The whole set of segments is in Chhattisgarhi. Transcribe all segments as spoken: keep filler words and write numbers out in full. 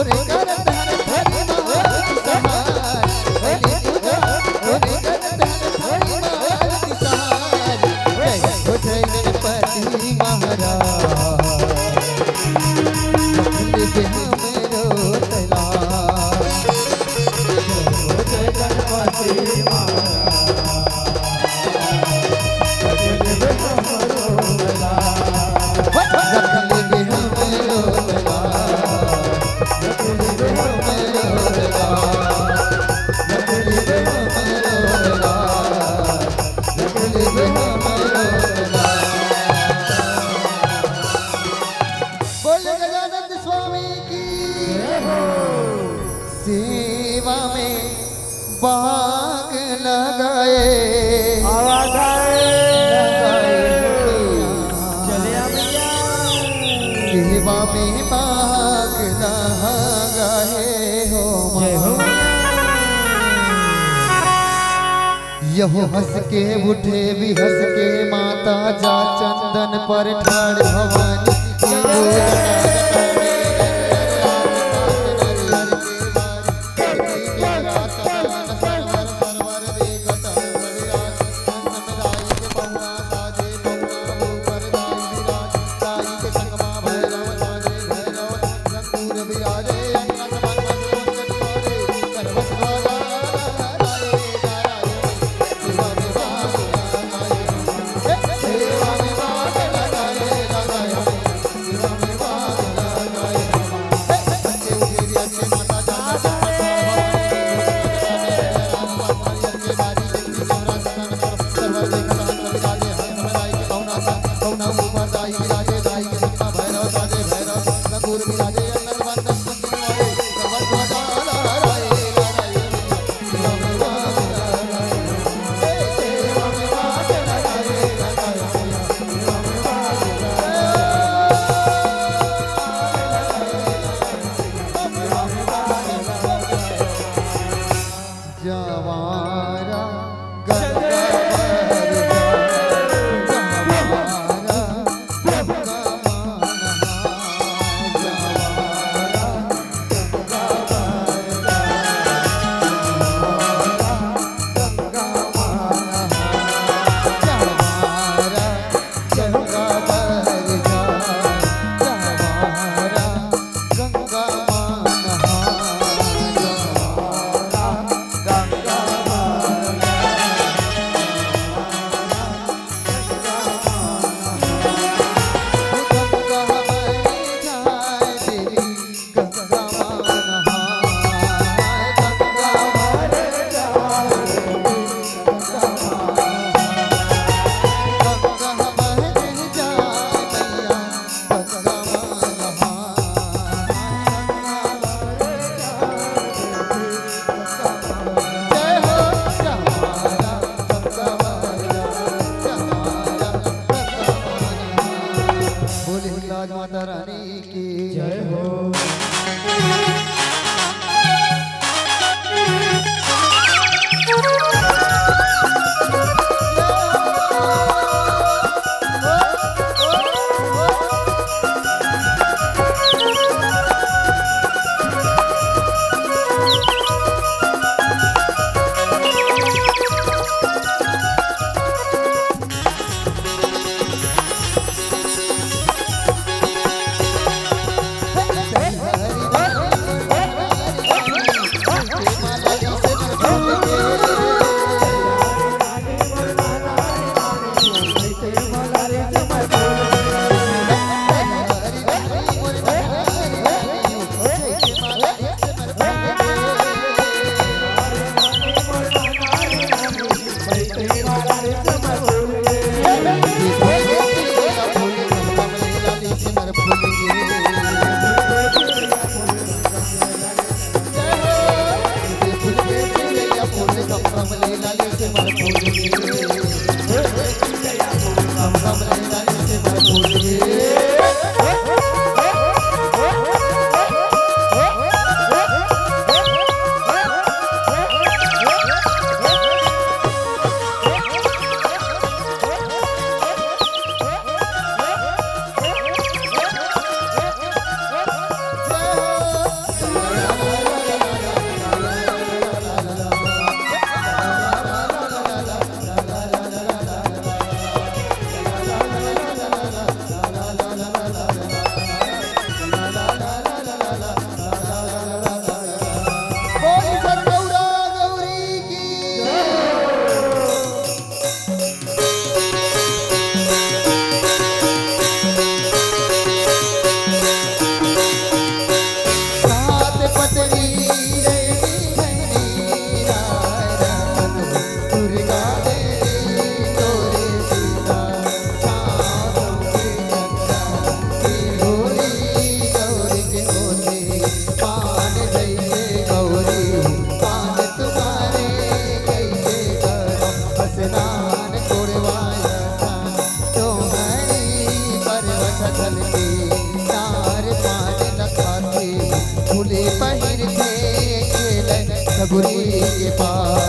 तोरे करत हन धरी मारती सहार, भले पूजा, तोरे करत हन धरी मारती सहार। जय हो जय गणपति महाराज, रख ले हमरो तलाश। जय हो जय गणपति महाराज। बोल गजानंद स्वामी की सेवा में भाग लगाए। आवाज आए। लगाए हो भैया। चले आ भैया। सेवा में भाग लगाए हो जय हो। माँ। यहो हंस के उठे भी हंस के माता जा चंदन पर ठाड़ भवानी। जवारा गंगा भर जा, जवारा गंगा मानहा, जवारा गंगा भर जा, जवारा गंगा मानहा, जवारा गंगा भर जा, जवारा गंगा मानहा, जवारा गंगा भर जा। बोले हिंगलाज माता रानी की जय हो। पहिरथे खेलय सगुरी के पार।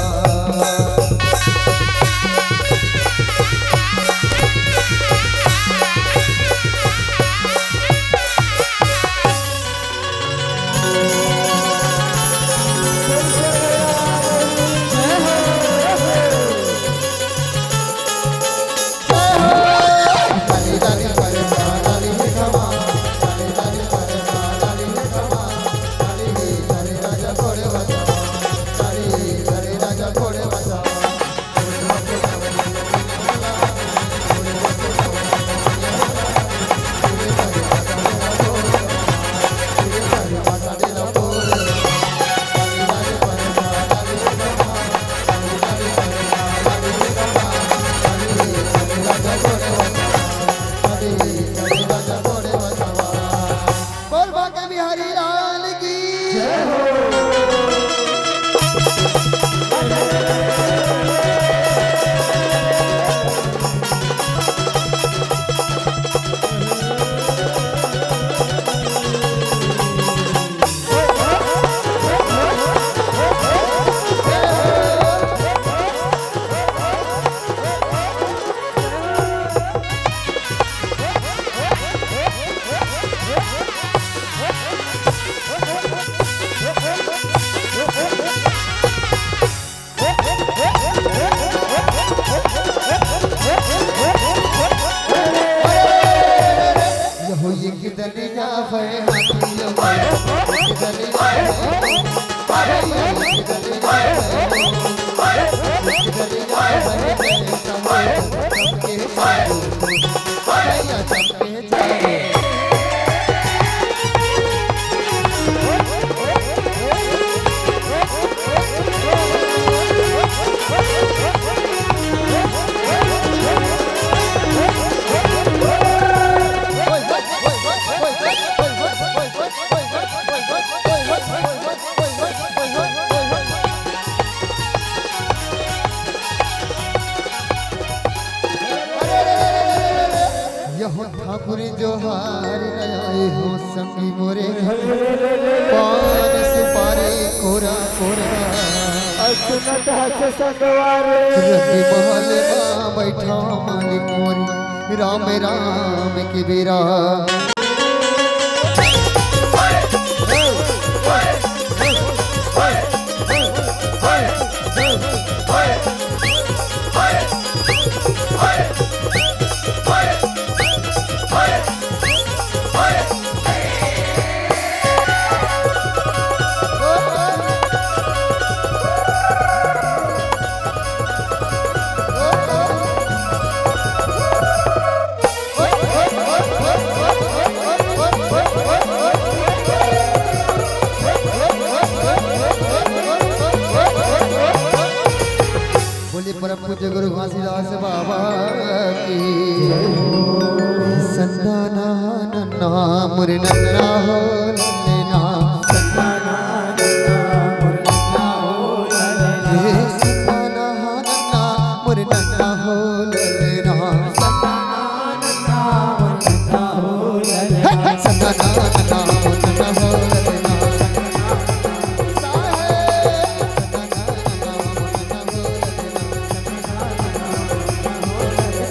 बोल बांके बिहारी लाल की। यहो ठाकुर जोहार लगाए हो संगी मोरे, पान सुपारी कोरा कोरा। अउ सुनत हस संगवारी। रंगी महल मा बैठा मालिक मोरे, राम राम के बेरा। बोलिए परम पूज्य गुरु घासीदास बाबा की। संताना नन्ना मुरे नन्ना हो ललना। संताना नन्ना मुरे नन्ना हो ललना। हे संताना नन्ना मुरे नन्ना हो ललना। संताना नन्ना मुरे नन्ना हो ललना। हे, हे, संताना नन्ना मुरे नन्ना हो ललना।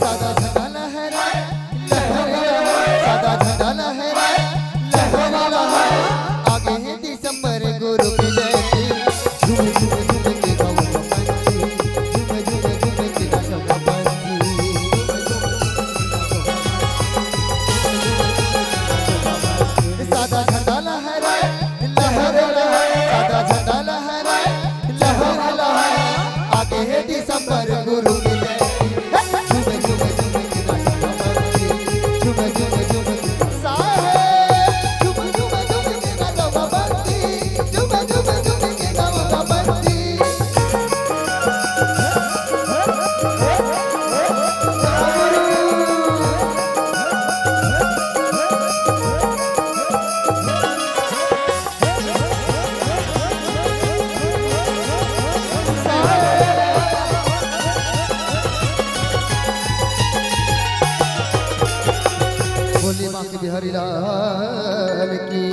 सादा झंडा लहराए, लहराए, सादा झंडा लहराए, लहराए, आगे हे दिसंबर गुरु की जयंती। झूम, झूम, झूम के गाओ पंछी, झूम, झूम, झूम के नाचो पंछी। सादा झंडा लहराए, लहराए, सादा झंडा लहराए, लहराए, आगे हे दिसंबर गुरु की जयंती। झूम, झूम, झूम के नाचो पंछी, झूम, झूम, झूम के साहे, झूम, झूम, झूम के नाचो पंछी, झूम, झूम, झूम के गाओ पंछी। बोली बांके बिहारी लाल की।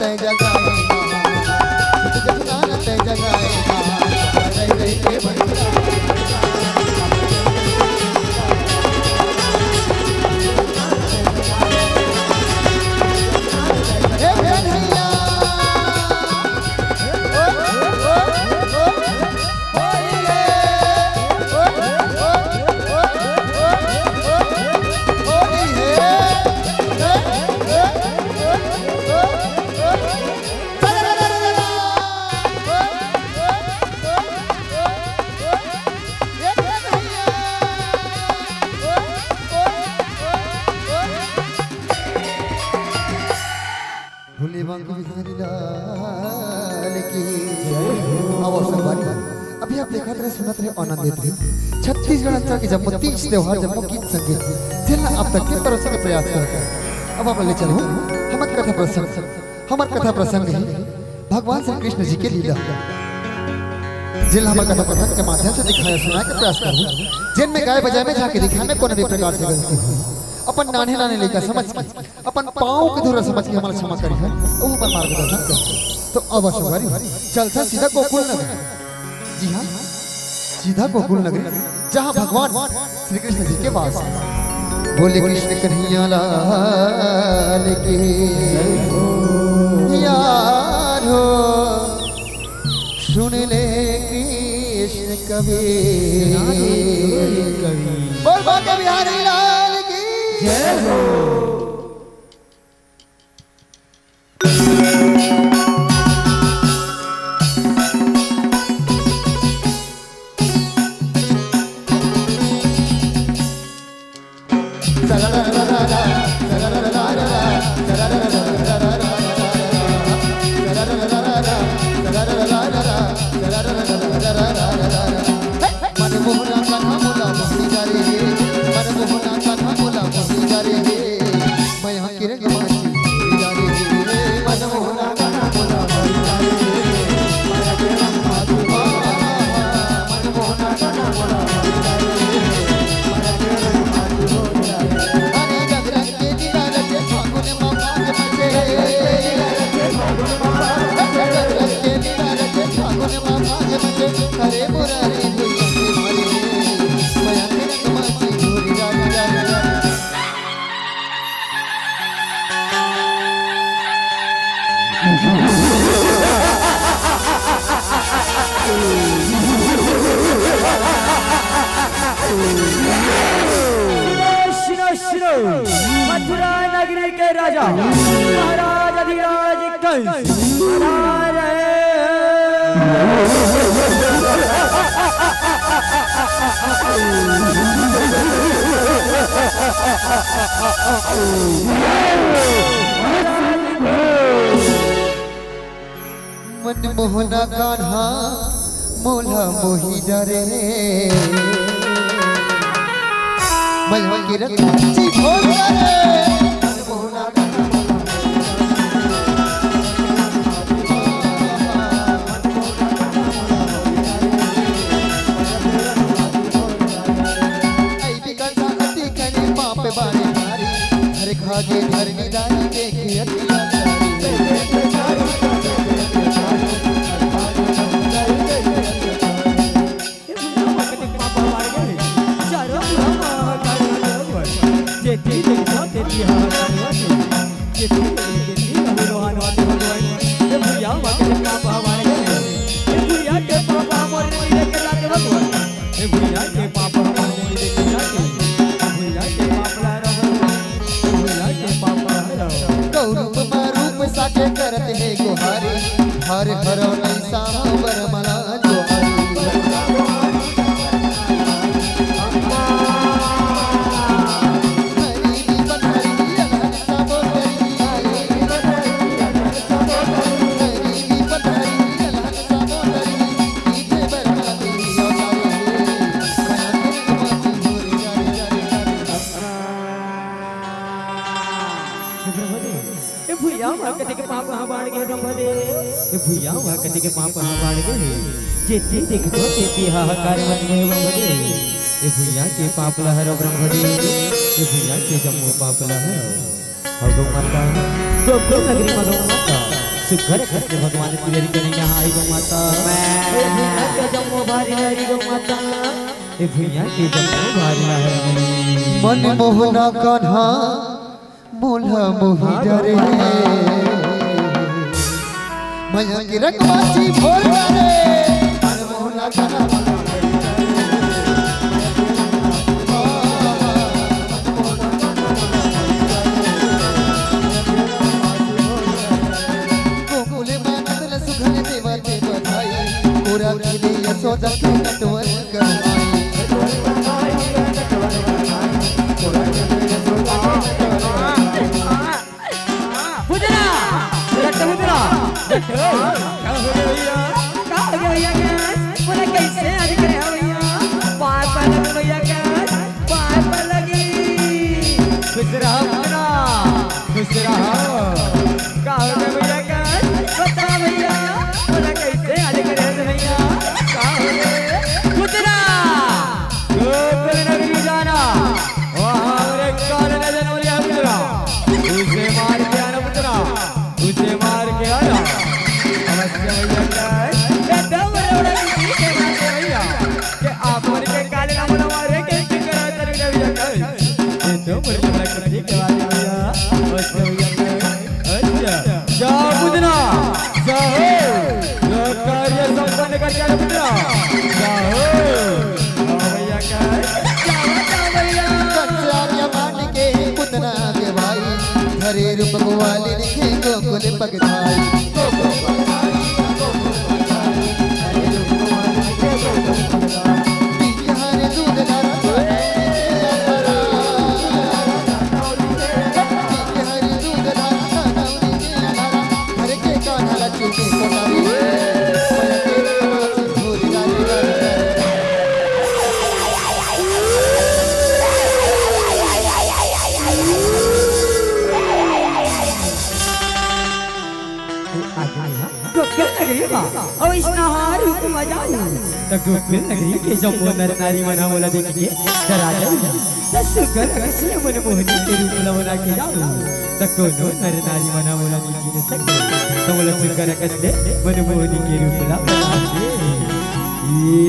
तै जगाए ना, जगना तै जगाए ना, रह रह के बंदा। हे भैया, ओ, ओ, ओ, ओ, होली है, ओ, ओ, ओ, ओ, होली है, ओ, ओ, ओ, ओ, ओ। भोले बांके बिहारी लाल की जय हो। अब संगवारी, अभी आप देखत रहे, सुनत रहे, आनंद लेत रहे छत्तीसगढ़ अंचल के जम्मो तीज त्योहार, जम्मो गीत संगीत, जेला आप तक के परोसे के प्रयास करत हन। अब आप ले चलहूं हमर कथा प्रसंग। हमर कथा प्रसंग हे भगवान श्री कृष्ण जी के लीला, जेला हमर कथा प्रसंग के माध्यम से दिखाए सुनाए के प्रयास करहूं, जेन में गाए बजाए में झांकी दिखाए में कोनो भी प्रकार से गलती होही, अपन नान्हे नान्हे लइका समझ के, अपन पांव के धूरा समझ के हमला क्षमा करिहन, अउ हमर मार्गदर्शन करहन। तो अब संगवारी, चलथन सीधा गोकुल नगरी। जी हां, सीधा गोकुल नगरी, जहां भगवान श्री कृष्ण जी के वास हे। बोले कृष्ण कन्हैया लाल की। यार हो, सुन ले कृष्ण कबीर। बोल बांके बिहारी लाल की जय हो। सुनो, सुनो, सुनो, मथुरा नगरी के राजा महाराज अधिराज कंस पधारे। मनमोहना कान्हा मोला मोही डरे। मैं किरण जी भोर डरे। गौरव मा रूप साके करत हे गोहारी, हर हर साम बर मला जोहारी। ए भुइया मा कतेक पाप हा बाढ़ गे ब्रह्मदेव। ए भुइया मा कतेक पाप हा बाढ़ गे। जेती देखथो तेती हाहाकार मच गे ब्रह्मदेव। ए भुइया के पाप ला हरो ब्रह्मदेव। ए भुइया के जम्मो पाप ला हरो। हौ गौ माता, गौ नगरी मा गौ माता। सुघर कस ले भगवान तिलरी के नैया, हाय गौ माता। ए भुइयां के जम्मो भारी लहरी गौ माता, ए भुइयां के जम्मो भारी लहरी। मन मोहना कान्हा मोला मोही डरे, मया के रंगवाची भोर डरे। मन मोहना कान्हा गोकुल मानंद ल सुघन देवा देवा धाई, गोरा खिले यशोदा के नटवर करवाई। बुझना, रट्टा बुझना। का हो गया भैया? का हो गया भैया? बोला कैसे आज करे हो भैया? पाँच साल लगे भैया का, पाँच साल लगे। खुश रहो बुझना। खुश रहो। का हो गया भैया का? बता भैया, बोला कैसे आज करे हो भैया? का हो गया? बुझना। गोकुल नगरी जाना, वहाँ हमरे काल में जन्म लिया पुत्रा, उसे मार के आना पुत्रा, उसे मार के आना। अवश्य भैया का है, ये दो बड़े बड़े की चीज है मार के भैया, कि आप मन के काले ना बोला मारे के चक्कर आ कर भैया का है। ये दो बड़े बड़े की चीज है मार के भैया, अवश्य भैया का है। अच्छा, जा बुझना, जा हो, जो कार्य संपन्न कर जा बुझना, जा हो। हाँ भैया का है, जा, जा भैया। कच्चा जवान के पुतना के भाई, हरे रूप ग्वालिन के गोकुल पगधाई। गोकुल नगरी मा, अउ इसना हार हुकुम आ जाऊ। त गोकुल नगरी के जम्मो नर नारी मन ह मोला देख के डरा जाऊ। त सुघर कस ले मन मोहनी के रूप ला बना के जाऊ। त कोनो नर नारी मन ह मोला देख न सके। त मोला सुघर कस ले मन मोहनी के रूप ला बना के। ये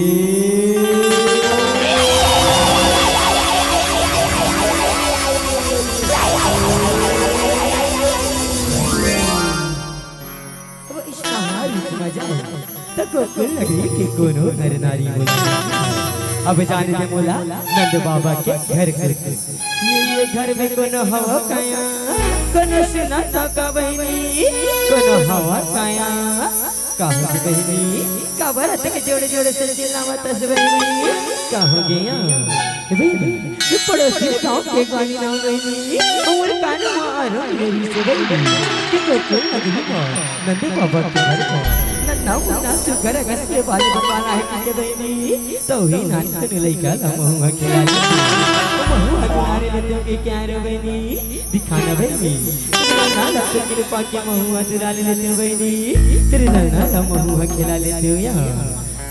अब इसका हाल मजा हो, त गोकुल नगरी के कोनो नर नारी बोला। अब जाने दे मोला नंद बाबा के घर के। ये, ये घर में कोनो हवा काया, कोनो सुना था का बहिनी, कोनो हवा काया। का हो गे बहिनी, काबर अतके जोरे जोरे से चिल्लावत हस बहिनी? का हो गे या? ए बहिनी, ये पड़ोसी गाँव के गानी ना बहिनी, अउ कान मा आरो मेरी से बहिनी, कि गोकुल नगरी मा, नंद बाबा के घर मा, नन्ना मुन्ना सुघर कस ले बाल बनवाना हे बहिनी, त ही नान कन लइका ला महू ह खिला ले, महू ह दुलारे ले तो के क्या रे बहिनी, दिखाना बहिनी। तेरे लाल लाल तो कृपा के महू ह दुलारे लेते हो बहिनी। तेरे लाल लाल महू ह खिला लेते हो या।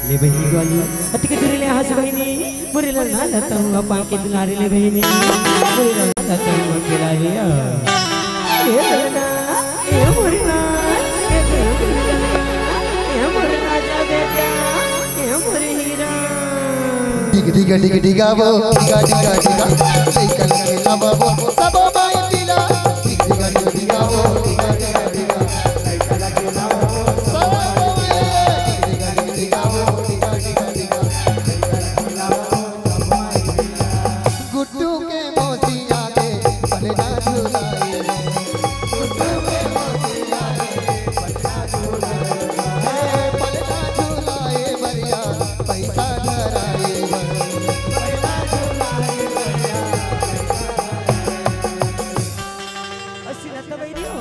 ले बहिनी ग्वाली, अतिक दूर ले हंस बहिनी। मोरे लाल लाल तो महू ह पाके दुलारे ले बहिनी। मोरे लाल लाल तो महू ह खिला ले या। ए ललना, ए मोरे लाल, ए मोरे लाल, ए मोरे राजा बेटा, ए मोरे हीरा। डिग डिग डिग डिगावो, डिगा डिगा डिगा, लइका लगे लावावो, सबो माई पीला। डिग डिगा डिग डिगावो, डिगा डिगा डिगा, लइका लगे लावावो, सबो माई। डिग डिगा डिग डिगावो, डिगा डिगा डिगा, लइका लगे लावावो, सबो माई पीला। गुड्डू के मौसी आगे, पलना झुलाए। गुड्डू के मौसी आगे, पलना झुलाए। हे पलना झुलाए, बढ़िया पैसा धराए। अउ सुनत बहिनी हो,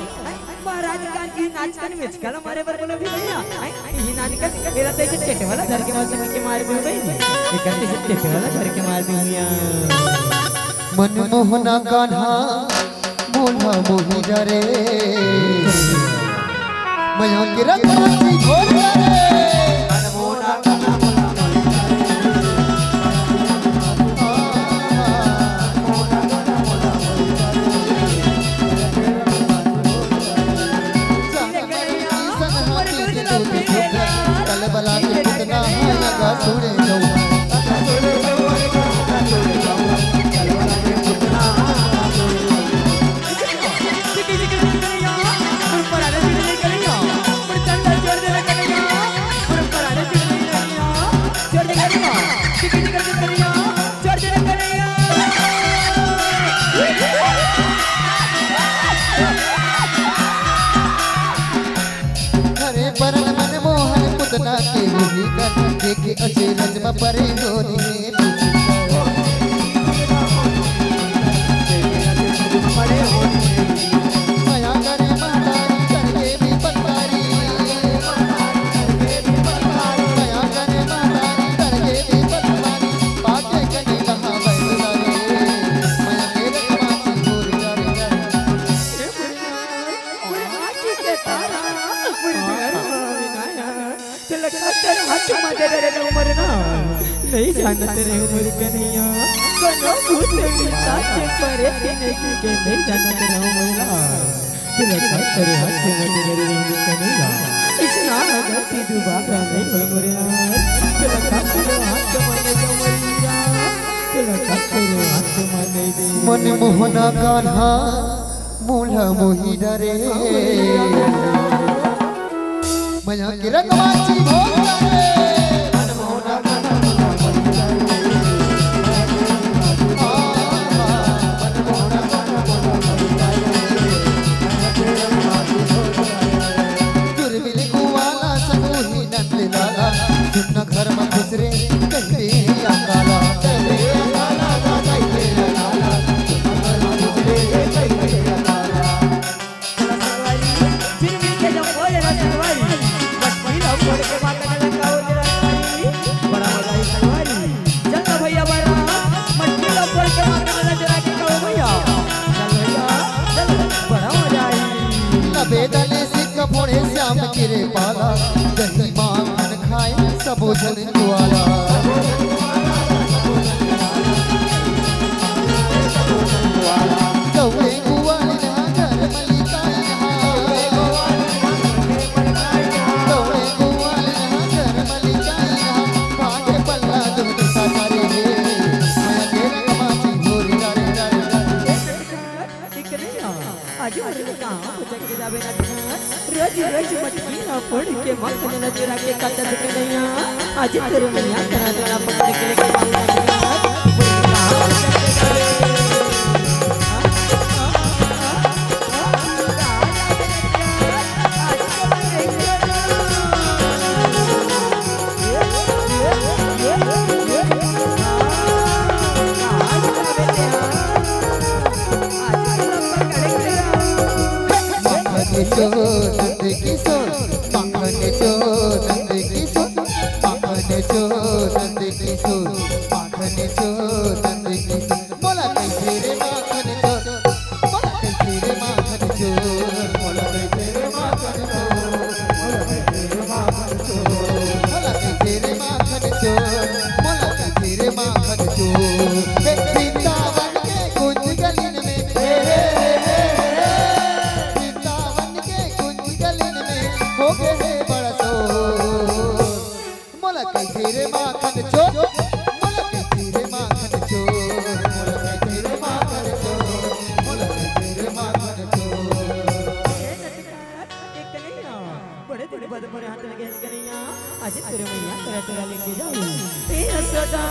महाराज कान की नाच कन में चल मारे बर बोलो भी भैया। आई, ई नानी का एला तैसे चेटे वाला धर के मार के मार दे बहिनी। एकर तैसे चेटे वाला धर के मार दे भैया। मनमोहना कान्हा मोला मोही डरे। मया के रंगवाची घोर डरे। जन्म परे जोरी हे। मया करे महतारी करके भी पनवारी। मया करे महतारी करके भी पनवारी। पाके कने कहा बैठा रे। मया के रखवासी गोरी रे। ए बुढ़िया, बुढ़िया की के तारा, बुढ़िया रे, ना यार। तेला काकर हाथ मा दे रे उमर ना, नहीं जानत रे उमर कन्हैया। कोनो भूत पिशाच परेत नहीं के, नहीं जानत रे उमर ना। तेला काकर हाथ मा दे रे उमर कन्हैया। इसना गलती दोबारा नहीं हो उमर ना। तेला काकर हाथ मा दे उमर ना। तेला काकर हाथ मा दे। मन मोहना कान्हा मोला मोही डरे। मया के रंगवाची भोला रे। दुर्मिल कुवाला सनोही नंद लाला, सुन घर में खुसरे कहते अकाला। चला संगवारी, फिर मिलके जब बोले ना संगवारी, मटकी ला फोड़ के मार के लगा हो तेरा संगवारी, बड़ा मजा आई संगवारी। चल ना भैया बड़ा, मटकी ला फोड़ के मार के लगा चला के कहो भैया। चल भैया, चल, बड़ा मजा आई। नबे दले सिक्का फोड़े श्याम के रे पाला, दही माखन खाए सबो झन कुआला। दौड़े कुआल ना घर मलिकाई हा। दौड़े कुआल ना घर मलिकाई हा। भागे पल्ला दुख सारे हे। माया के रंगमाची झोरी रा रे रा रे रा रे। एक नहीं आ। आज हर कहाँ भटक के जावे ना। रोज रोज मटकी ना फोड़ के माखन ला चुरा के खाता दिख नैया। आज तेरे मैया करा देना पकड़ के लेके जावे ना। माखन चोर नंद किशोर, माखन चोर नंद किशोर, माखन चोर नंद किशोर, माखन चोर नंद किशोर। मोला कइसे रे माखन चोर, मोला कइसे रे माखन चोर, मोला कइसे रे माखन चोर, मोला कइसे रे माखन चोर, मोला कइसे रे माखन चोर, मोला कइसे रे माखन चोर। हे वृंदावन के कुंज गलिन में, हे, हे, हे, हे, हे, वृंदावन के कुंज गलिन में हो गे हे बड़ा शोर। मोला कइसे रे माखन चोर, मोला कइसे रे माखन चोर, मोला कइसे रे माखन चोर, मोला कइसे रे माखन चोर। ए नटखट, एक कन्हैया, बड़े दिन बाद मोरे हाथ लगे हस कन्हैया। आज तेरे मैया करा तेरा लेके जाऊं। ए यशोदा,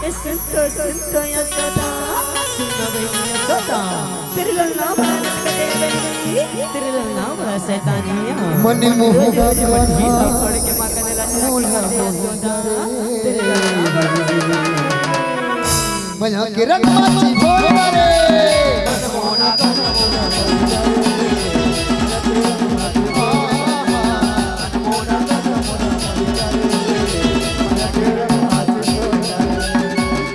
ए सुन तो, सुन तो यशोदा, सुन तो बहिनी यशोदा। तेरे ललना बड़ा नटखटे बहिनी, तेरे ललना बड़ा शैतानी है। मन मोह रोज रोज मटकी ला फोड़ के माखन ला चुरा के खाता यशोदा। तेरे ललना बड़ा शैतानी है। मया के रंगमाची भोला रे।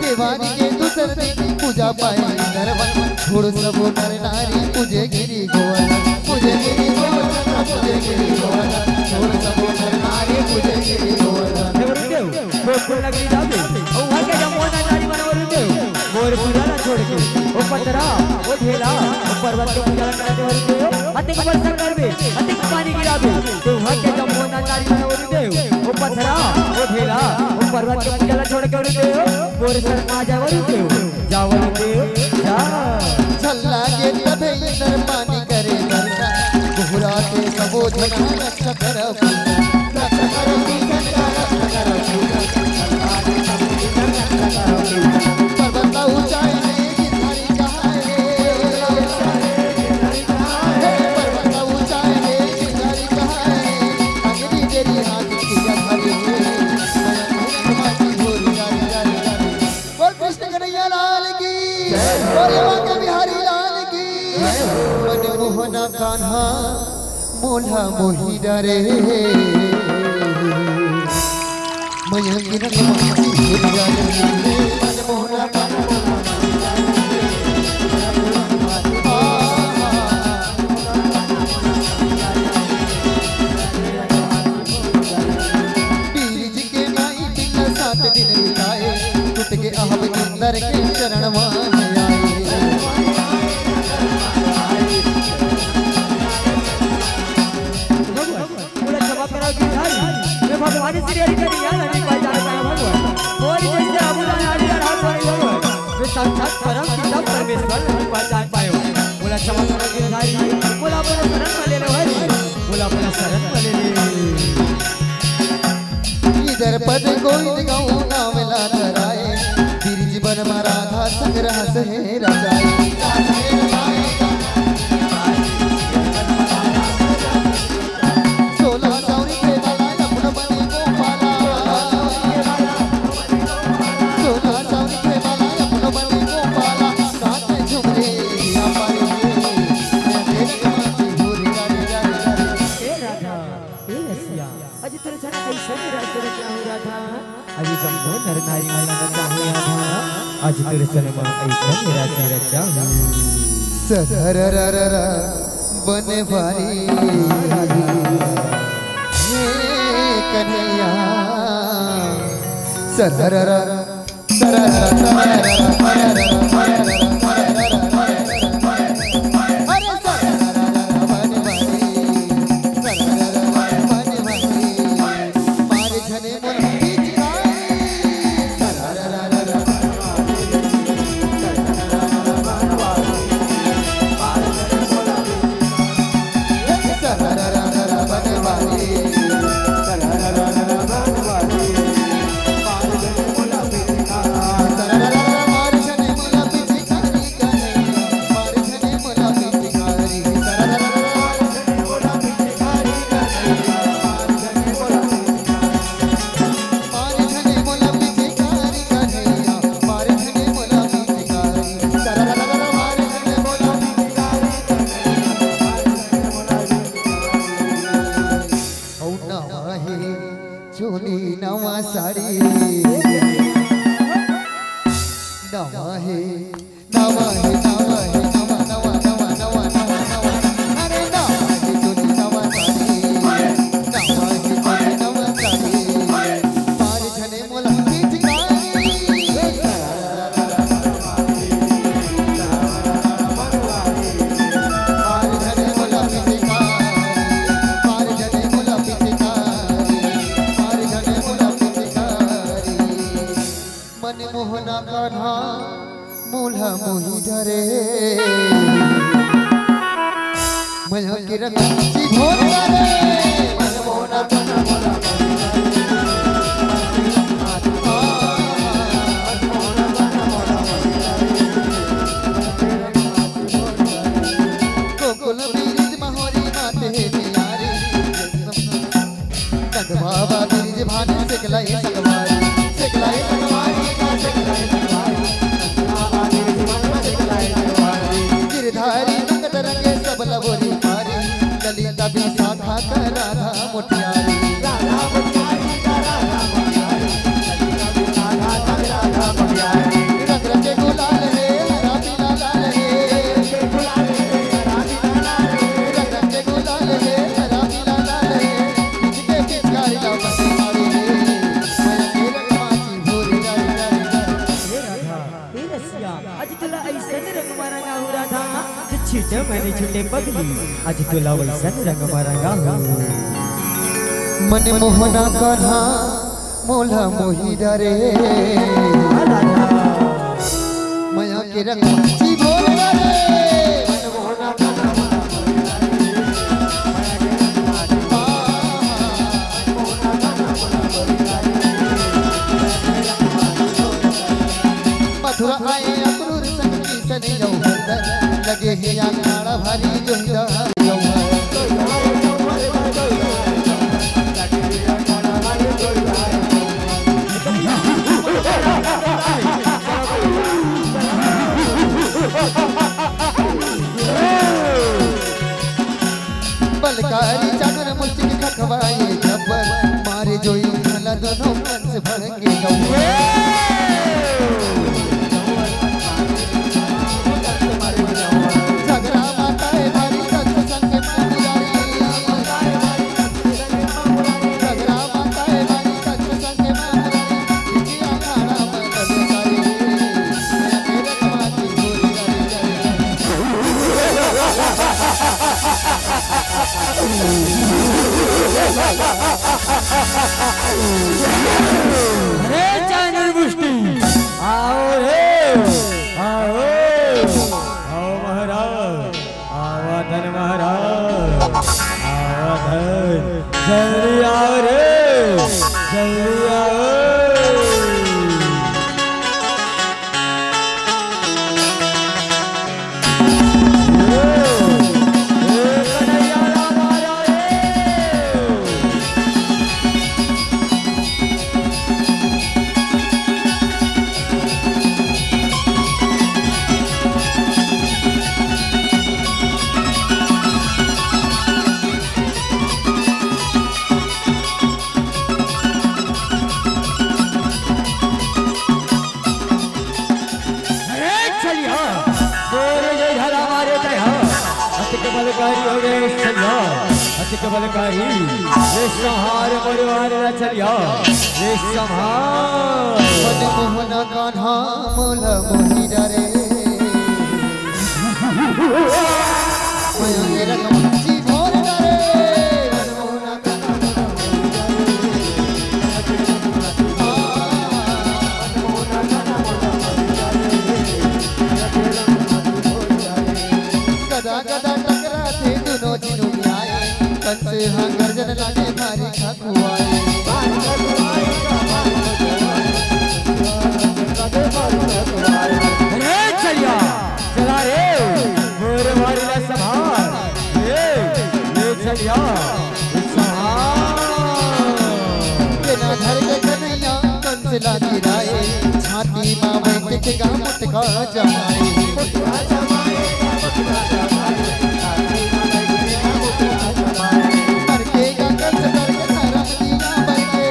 देवारी के दूसर दिन पूजा पाए नरवन, छोड़ सबो नर नारी पूजे गिरी गोवर्धन, पूजे गिरी गोवर्धन, पूजे गिरी गोवर्धन, छोड़ सबो नर नारी पूजे गिरी गोवर्धन। देवरी देव, गोकुल नगरी जाबे, ओ वहाँ के जम्मो नर नारी मन वरुण देव, मोर पूजा ला छोड़ के, ओ पथरा, ओ ढेला, ओ पर्वत के पूजा ला करते वरुण देव, अतिक वर्षा करबे, अतिक पानी गिराबे, तो वहाँ के जम्मो नर नारी मन वरुण देव, ओ पथरा, ओ ढेला, ओ पर्वत के पूजा ला छोड़ के वरुण देव, मोर शरण मा जा वरुण देव, जा वरुण देव, जा। छल्ला के तभे इंद्र पानी करे बरसा, गोहरा के सबो झन रक्षा करव पूजन। रक्षा करव पूजन, रक्षा करव पूजन। पर्वत ऊंचाई में गिरधारी कहाए। हे पर्वत ऊंचाई में गिरधारी कहाए। अंगनी तेरी हाथ किया धरी। नयन में माटी भोरी। मन मोहना कान्हा मोला मोही डारे। मैया के रंग मोही डारे। मन मोहना कान्हा मोला मोही डारे। बीरज के माई बिना सात दिन बिताए, टूट के आहब इंदर के चरण मा आए। भगवान, पूरा क्षमा करो गिरधारी, मैं भगवान श्री हरि का नहीं यार, नहीं पहचान पाया भगवान। और जैसे अबू जान हरि का हाथ धरे भगवान, मैं साक्षात परम पिता परमेश्वर नहीं पहचान पायो। बोला क्षमा करो गिरधारी, बोला अपना शरण में ले लो हरि, बोला अपना शरण में ले ले। इधर पद गोविंद गाँव नाम लात राय, गिरिज बन मा राधा संग रहस हे रचाए। सोला सौरी के बाला अपन बने गोपाला। सोला सौरी के बाला अपन बने गोपाला। साथ में झुमरे या पारी। ए राधा, ए रसिया, आज तोर जन कैसन रात रचा हो राधा? अभी जम्मो नर नारी मन नचा हो राधा, आज तोर जन मा ऐसन रात रचा हो। सररररर बनवारी हे कन्हैया, सरररर अउ नवा हे चोली नवा साड़ी, नवा हे, नवा हे, नवा हे, नवा, नवा, नवा, नवा, नवा, नवा। अरे नवा हे चोली नवा साड़ी, नवा हे चोली नवा साड़ी। पार झने मोला पिचकारी। मन मोहना कान्हा मोला मोही डरे। मैं के रंग सी भोर डरे। गोकुल बीरिज महोरी माते हे नियारी। कंद बाबा बीरिज भाने सेकला हे सकवारी। सेकला हे सकवारी, सेकला हे सकवारी। गिरधारी नंगत रंगे सब लवोरी पारी। ललिता विशाखा का राधा मोटियारी। राधा मोटियारी का राधा मोटियारी। रंग रंगे गुलाल हे, हरा पीला लाल हे। रंग रंगे गुलाल हे, हरा पीला लाल हे। इसके पिचकारी ला बस मारे हे। मैं तेरे पास भूल जाए, जाए, जाए। हे रसिया, आज तोला अइसन रंग म रंगाहूँ राधा, कि छीटे मैंने छूटे पगली, आज तोला वइसन रंग म रंगाहूँ। मन मोहना कान्हा मोला मोही डरे। मया के रंग सी भोर डरे। मन मोहना कान्हा मोला मोही डरे। मथुरा आए अक्रूर संग किसन यौ हरदर, लगे हे अखाड़ा भारी जोहिदा। कारी चादर मुस्तिक खखवाए जबर, मारे जोई भला दोनों कंस भड़के गौर। झगड़ा माता है भारी कंस संग मारी। झगड़ा माता है भारी कंस संग मारी। अरे चांदनी मुष्टि, आओ रे, आओ, आओ महाराज, आवा धन महाराज, आवा धन, जल्दी आओ रे, जल्दी आओ। अरे चलिया, मोरे जय झाला मारे जय हो। अतिक बलकारी हो रे चलिया, अतिक बलकारी। ये संहार मोरे वाले चलिया, ये संहार। मन मोहन कान्हा मोला मोहि डरे। मोहि डरे। गदा गदा टकराथे दुनो झिनु न्याय, कंस हा गर्जन लागे भारी खखुआय। अरे चलिया, चला रे, मोर वाली ला संभाल। ए, ले चलिया, संभाल। के ना धर के कन्हैया कंस ला गिराए, छाती मा बैठ के गा मुटका जमाए। करके गा कंस करके धरम दिया बैठे।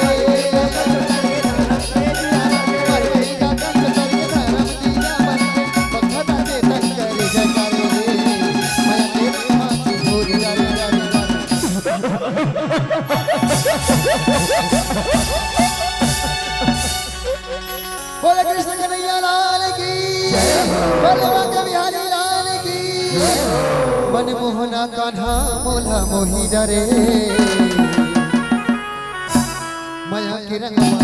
बोले कृष्ण कन्हैया लाल की, बोले बांके बिहारी लाल की। मन मोहना कान्हा मोला मोही डरे, मया के रंगवा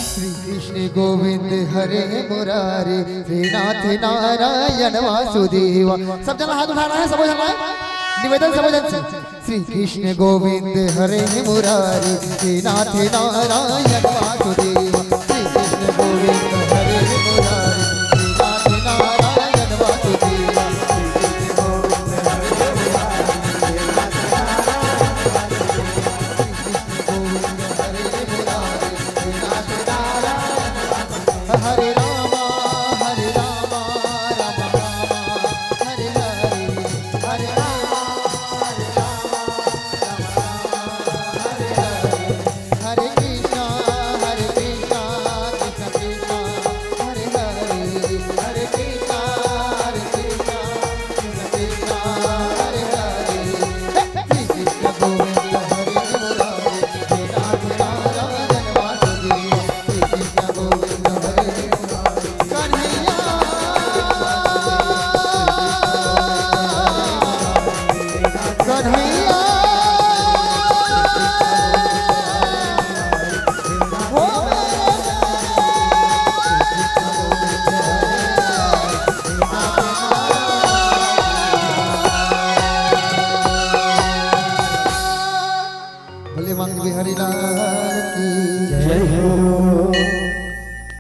श्री कृष्ण गोविंद हरे मुरारी, श्रीनाथ नारायण वासुदेवा। सब जना हाथ उठाना है, सब जना है। निवेदन सब जन से। श्री कृष्ण गोविंद हरे मुरारी, श्रीनाथ नारायण वासुदेवा।